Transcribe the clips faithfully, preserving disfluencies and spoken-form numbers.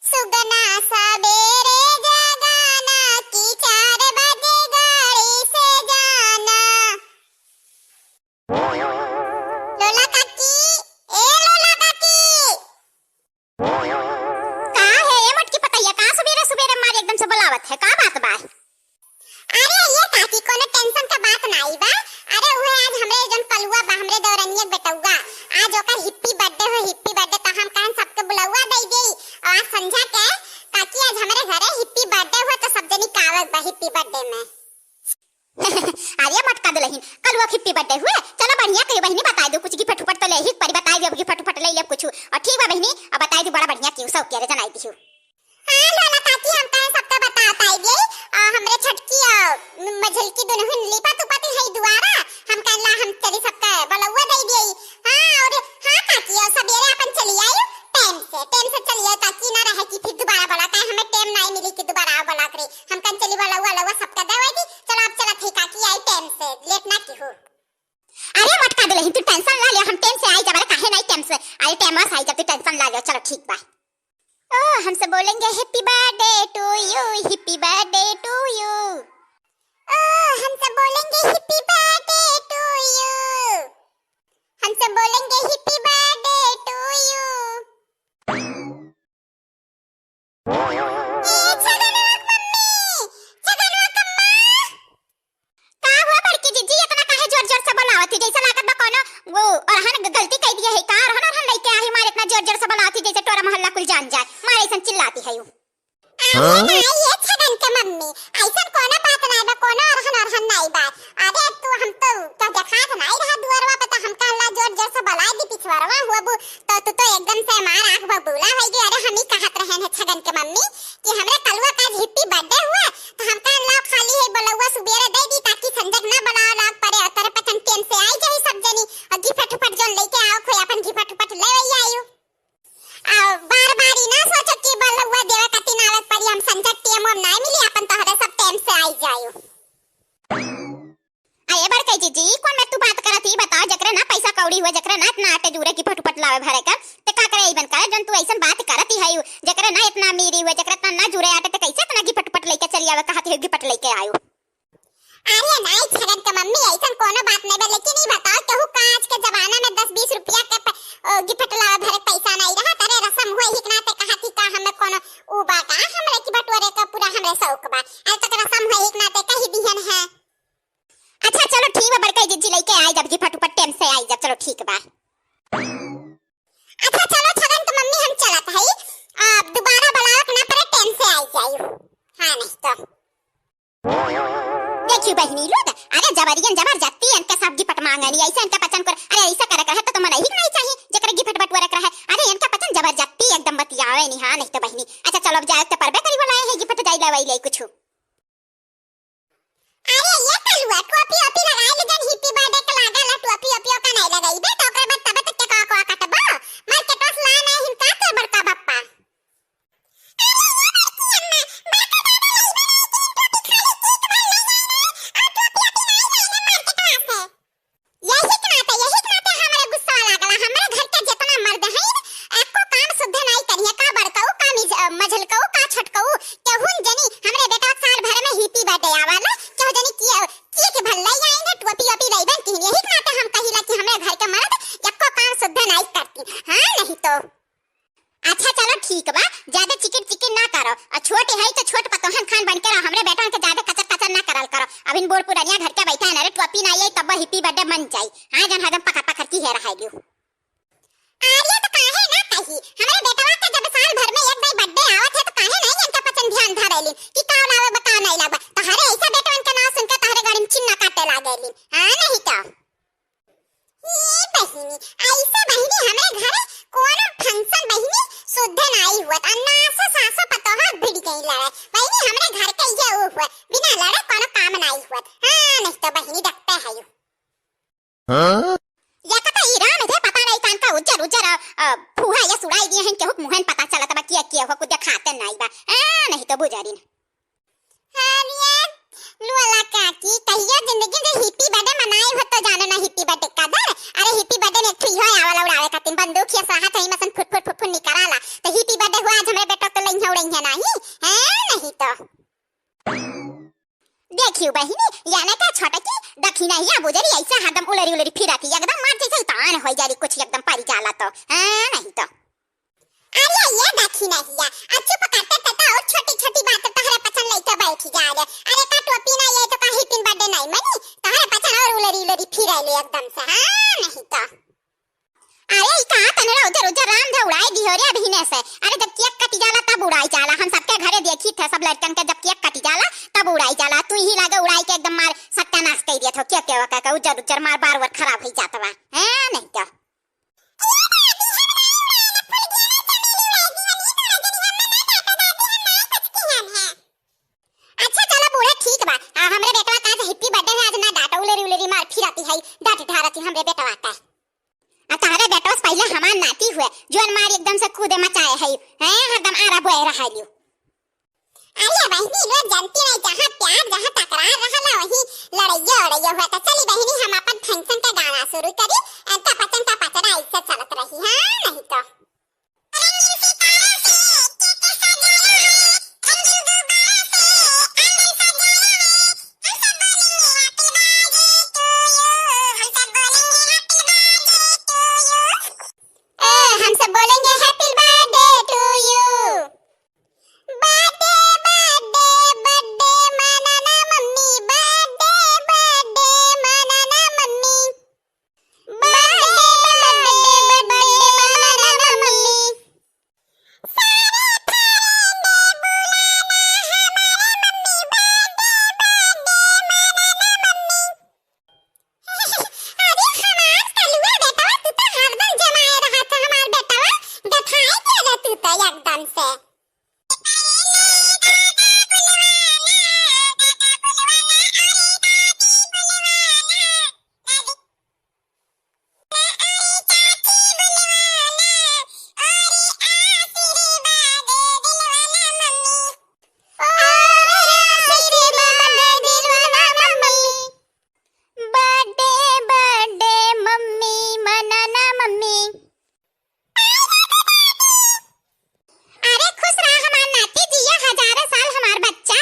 सुगना सबेरे जगाना कि चार बजे गाड़ी से जाना। लोला काकी, ए लोला काकी। का है ए मोटकी पतैया, का सुबेरे सुबेरे मारे एकदम से बुलावत है, का बात बा? अरे ये काकी, कोनो tension का बात नाई बा। अरे उहे आज हमरे जौन कलुआ बा, हमरे देवरनिया के बेटउआ, आज ओकर happy birthday हो, happy birthday, त हम कहन सबके बुलउआ दइ देई। और आज संझा के काकी आज हमरे घरे happy birthday हो, त सब जनी का आवत बा happy birthday में। अरे मोटका दुलहिन, कलुआ के happy birthday हुए, चलो बढ़िया कहियो बहिनी, बताइ दो कुछ gift उफट तो लेही के परी, बताइ दो अब gift उफट लइ लेब कुछ। और ठीक बा बहिनी, अब बताइ दो बड़ा बढ़िया कियो सब के रे जनाइ दियो। हाँ, लोला काकी, हम कहे सबका बता, बताई दिए। आ, हमरे छोटकी, आ, मझलकी दुनहुन लिपत उपत है दुआरा। हम कहला, हम चली सबका बलौआ दे दिए। हाँ, और हाँ काकी, और सबेरे अपन चली आई, time से, time से चली आई, ताकि ना रहे कि फिर दोबारा बोला, काहे हमें time नहीं मिली कि दोबारा आओ बोला करे। हम कहन चली बलौआ, लौआ सबका दे दी। चलो, अब चलत ही काकी, आई time से, late ना की हो। अरे मोटका दुलहिन, तू tension ना ले, हम time से आई जब, अरे काहे नहीं time से, अरे time से आई जब, तू tension ना ले, चलो ठीक बा। ओ, हम सब बोलेंगे happy birthday to you, happy birthday to you। ओ, हम सब बोलेंगे happy birthday to you। हम सब बोलेंगे happy birthday to you। ए, छगनवा के मम्मी, छगनवा के अम्मा। का हुआ बड़की जीजी, इतना काहे जोर जोर से बोलावत ही? जैसे लागत बा कोनो वो अरहन ग-, गलती कइ दिया है का? अरहन, अरहन लइके आई मारे इतना जोर जोर से बोलावत ही, जैसे टोला मोहल्ला कुल जान जाए। मारे ऐसन चिल्लाती है यू। अरे हाँ? नाई, ये छगन के मम्मी, ऐसन कोनो बात नाई बा, कोनो अरहन, अरहन नाई बा। अरे तू, हम तो, तो देखात नाई रहा दुअरवा पे, तो हम कहला जोर जोर से बोलाइ दी, पिछुअरवा हुआ बू, तो तू तो एकदम से हमार आँख बबूला होइ गई। अरे हम ही कहत रहेन है छगन के मम्मी कि हमरे कलुआ का आज happy birthday हुआ, तो हम कहन लाओ खाली है बलौआ सुबेरे दे दी, ताकि संझक ना बनाओ लाग पड़े, और तेरे पचन time से आई जाई सब जनी, और gift उफट जोन लेके आओ, कोई अपन gift उफट ले आई आयो। आ बार बार ई ना सोचो कि बलौआ देवे खातिर ना आवे पड़ी, हम संझक time हम ना मिली, अपन तोहरे सब time से आई जायो। अरे बड़कई जीजी, ई कौन में तू बात करत ही? बताओ, जकरे ना पैसा कौड़ी हुए, जकरे ना इतना आटे जूरे gift उफट लावे भरे का, ते का करे अइबन करे, जौन तू अइसन बात करत ही है, जकरे ना इतना अमीरी हुए, जकरे इतना ना जूरे आटे, ते कैसे इतना gift उफट लइके चली आवे, कहत ही gift लइके आयो। अरे नाई छगन के मम्मी, अइसन कोनो बात नहीं बा, लेकिन ई बताओ, केहू का आज के जमाना में दस बीस रुपया के प-, ओ, gift लावे भरे पैसा नहीं रहा, तरे रसम हुए ही के नाते कहत ही का हमें कोनो ऊ बा का, हमरे की बटोरे का पूरा हमरे शौक बा, आज तक रसम हुए ही के नाते कही दिहन है। अच्छा चलो ठीक बा बड़कई जीजी, लइके आई जब gift उफट time से आई जब, चलो ठीक बा। अच्छा चलो छगन के मम्मी हम चलत हई, अब दोबारा बुलावे के ना पड़े, time से आई जाई। हाँ नहीं तो। देखियो बहिनी लोग, अरे जबरियन जबरजस्ती इनके सब gift मांगनी, ऐसे इनके पचन कर, अरे ऐसे करे के रहे तो, तो मन ही नहीं चाहिए, जेकरे gift बटुआ रख रहा है, अरे इनके पचन जबरजस्ती एकदम बतियावे नहीं, हाँ नहीं तो बहिनी। अच्छा चलो अब जाए तो परबे करी वाला है gift जाई लेवाई ले कुछ। अरे ये कलुआ, टोपी ओपी लगाई ले, जन happy birthday के लागल है, टोपी ओपी ओका नहीं लगाई बे, तो ओकरे बाद तबे तक के का, का कटबो? मार के टोस ला नहीं हिनका तो बड़का बप्पा। अरे ये बड़की अम्मा, बड़का दादा लइबे नहीं की टोपी, खाली चीक भर ले जाए और टोपी ओपी नहीं लाए मार के टोस है। यही के नाते, यही के नाते हमरे गुस्सा लागला। हमरे घर के जितना मर्द हैं, एको काम सुद्ध नहीं करिए, का बड़कऊ, का मिज-, अ, मझलकऊ, का छोटकऊ, केहू जनी हमरे बेटा साल भर में happy birthday आवाला, केहू जनी किए, किए के भल्ला ही आएंगे, टोपी ओपी लइबन किहिन। यही के नाते हम कहिला कि हमरे घर के मर्द एको काम सुद्ध नहीं करती। हाँ, नहीं तो। अच्छा चलो ठीक बा, ज्यादा चिकिर चिकिर ना करो, और छोट है तो छोट पतोहन खान बन के रहो, हमरे बेटन के ज्यादा कचर कचर ना करल करो। अब इन बूढ़ पुरनिया घर के बैठा है ना रे, टोपी ना आई तब happy birthday मन जाई। हाँ जन हदम पखर पखर की है रह गयो। अरे तो काहे ना कही, हमरे बेटवा के जब साल भर में एक बार birthday आवत है तो काहे नहीं इनका पचन ध्यान धरेली कि का लावे बा का नहीं लावे। तो हरे ऐसा बेटवन के नाव सुन के तहरे गाड़ी में चिन्ना काटे लागेली। हाँ नहीं तो। ए बहिनी, ऐसे बहिनी हमरे घरे कोनो function बहिनी सुद्धे नाई हुअत, अन्ना से सासो पतोह भिड़ गई लड़े। बहिनी हमरे घर के ये ऊ हुअत, बिना लड़े कोनो काम नाई हुअत। हाँ, नहीं तो बहिनी डकते है यू। हाँ? या कता ई राम थे, पता नहीं कान का उज्जर उज्जर, अ, अ, फूहा ये सुड़ाई दिए हैं, केहू मुहन पता चलत बा, किया किया हो, कुछ खाते नाई बा। हाँ, नहीं तो बुजरिन। हाँ, ये लोला काकी, कहियो जिंदगी में happy birthday मनाए हो तो जानो ना happy birthday का दर। अरे happy birthday में एक ठो इहो आवाला उड़ावे खातिर, बंदूक या साहत है, मसन फुट फुट फुट फुट निकराला। तो happy birthday हुआ आज हमरे बेटो के लइन उड़इहे नाही, हैं, नहीं तो। देखियो बहिनी, याने का छोटकी दखिनहिया बुजरी ऐसे हरदम उलरी उलरी फिरती, एकदम मार जैसे उतान होइ जाली, कुछ एकदम परी जाला तो, हैं, नहीं तो। अरे ये दखिनहिया, अब चुप करते त, त और छोटी छोटी बात तोहरे पचन लइके बैठ जा रे। अरे का टोपी ना ये तो का happy birthday नहीं मनी, तोहरे पचन और उलरी उलरी फिरैले एकदम से, हाँ, नहीं तो। अरे, ई कहाँ तने उजर उजर राम धे उड़ाई दिहो रे अबहिने से। अरे, जब cake कटी जाला तब उड़ाई जाला। हम सबके घरे देखी थे, सब लड़कन के जब cake कटी जाला तब उड़ाई जाला। तू ही लागे उड़ाई के एकदम मार सत्यानाश कइ दिया थो। Cake के वका के उजर उजर मार बार बार खराब होइ जात बा। हैं, नहीं तो। अच्छा, चलो बूढ़ा, ठीक बा। आ, हमरे बेटवा का आज happy birthday है, आज ना डांटो, उलेरी उलेरी मार फिरती है, डांट ढारती हमरे बेटवा का। आ तहरे बेटवा से पहिले हमार नाती हुए, जोन मारी एकदम से कूदे मचाए है, हैं, हरदम आरा बोए रहा लियो। अरे बहिनी लोग, जानती नहीं, जहाँ प्यार, जहाँ तकरार रहला, वहीं लड़ैया उड़ैया हुआ। तो चली बहिनी, हम अपन function का गाना शुरू करी। अ, तपचन तपचन ऐसे चलत रही, हाँ, नहीं तो। ए, हम सब बोलेंगे happy birthday to you। Birthday, birthday, birthday मनाना मम्मी, birthday, birthday मनाना मम्मी। Birthday, birthday, birthday मनाना मम्मी। सारे friend बुलाना हमारे मम्मी, birthday, birthday मनाना मम्मी। अरे हमार कलुआ बेटवा, तू तो हरदम जमाए रहत है हमार बेटवा, गथाए के रे तू तो एकदम से। Birthday, birthday मम्मी, मनाना मम्मी। अरे खुश रहा हमार नाती, जिया हजारों साल हमार बच्चा।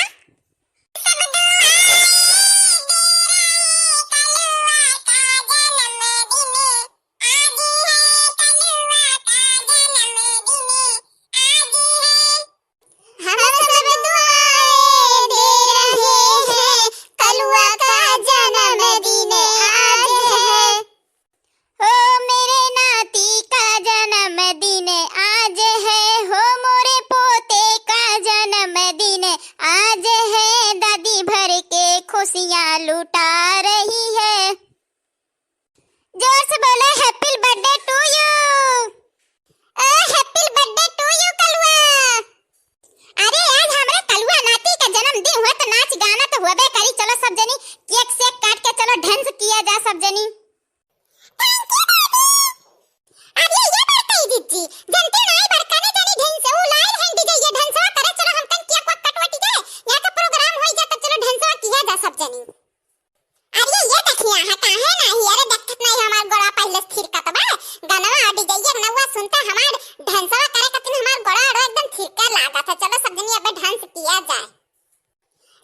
हम सब दुआएं दे रहे हैं, कलुआ का जन्मदिन आज है। हो मेरे नाती का जन्मदिन आज है, हो मोरे पोते का जन्मदिन आज है, दादी भर के खुशियाँ लुटा रही है। जोर से बोलो, happy birthday to you। ओ, happy birthday to you कलुआ। अरे, आज हमरे कलुआ नाती का जन्मदिन हुआ तो नाच गाना तो हुआ बे करी। चलो सब जनी cake सेक काट के चलो dance किया जा सब जनी। Thank you दादी। अरे ये बड़कई जिज्जी, जनते नाई बड़कने जनी dance, ऊ लाई हैं DJ, ये danceवा करे, चलो हम तन cake वेक कटवटी जाए, यहाँ का program होई जा तो चलो danceवा किया जा सब जनी। अरे ये देखिया है, काहे नाही? अरे देखत नाही हमार गोड़ा पहिले थिरकत बा। गनवा और DJ ये नौवा सुनते हमार danceवा करे कतिन हमार गोड़ा अड़ो एकदम थिरके लागत है। चलो सब जनी अबे dance किया जाए।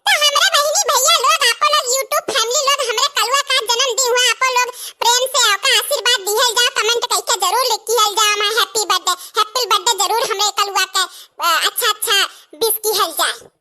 तो हमरे बहिनी भैया लोग, आपो लोग YouTube family लोग, हमरे कलुआ का जन्मदिन हुआ, आपो लोग प्रेम से ओका आशीर्वाद दिहल जाओ, comment कइके जरूर लिखिहल जाओ, मैं happy birthday, happy birthday जरूर हमरे कलुआ के, अ, अच्छा अच्छा wish किहल जाए।